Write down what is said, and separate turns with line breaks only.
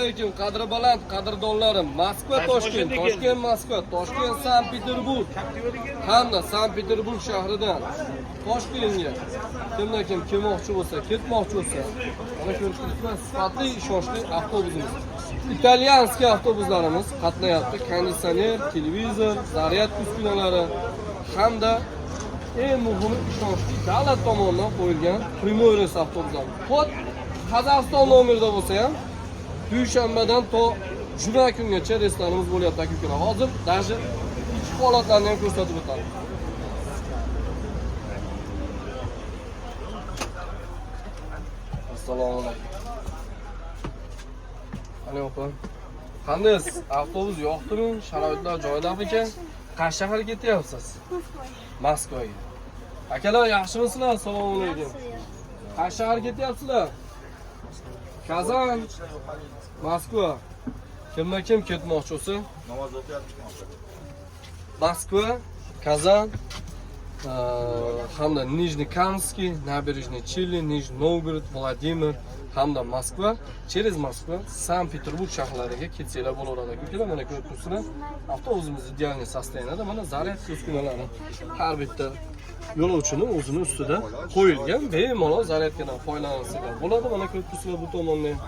Alaykum, qadri baland qadrdonlarim. Moskva Toshkent, Toshkent Moskva, Toshkent Sankt Peterburg hamda Sankt Peterburg shahridan Toshkentga kimdan kim kelmoqchi bo'lsa, ketmoqchi bo'lsa, mana ko'rib turibsizlar, sifatli, ishonchli avtobusimiz. Итальянский avtobuslarimiz qatnayapti. Konditsioner, televizor, zaryad uskunalari hamda eng muhimi ishonchli davlat tomonidan qo'yilgan прямой reys avtobuslarimiz. Hop, Qozog'iston nomerida bo'lsa ham dushanbadan to juma kungacha reyslarimiz bo'lyapti, aka ukalar. Hozir даже ichki holatlarni ham ko'rsatib o'tamiz. Assalomu alaykum. Qani opa? Qandaysiz? Avtobus yoqdimi? Sharoitlar joyidamikan? Qaysi shaharga ketyapsiz? Moskvaga. Akalar, yaxshimisizlar? Assalomu alaykum. Qaysi shaharga ketyapsizlar? Kazan, Moskva. Kimdan kim ketmoqchi bo'lsa,
Namoz o'qiyapmiz.
Moskva, Kazan, hamda Nижний Kamский, Набережный Челны, Nижний Novgorod, Vladimir hamda Moskva, через Moskva, Sankt-Peterburg shaharlariga ketsanglar bo'laveradi. Ukalar, mana ko'rib turibsizlar, avtobusimiz идеальный состояние da, mana zaryad uskunalari har bitta yo'lovchini o'zini ustida qo'yilgan, bemalol zaryadkadan foydalansanglar bo'ladi. Mana ko'rib turibsizlar bu tomonda ham.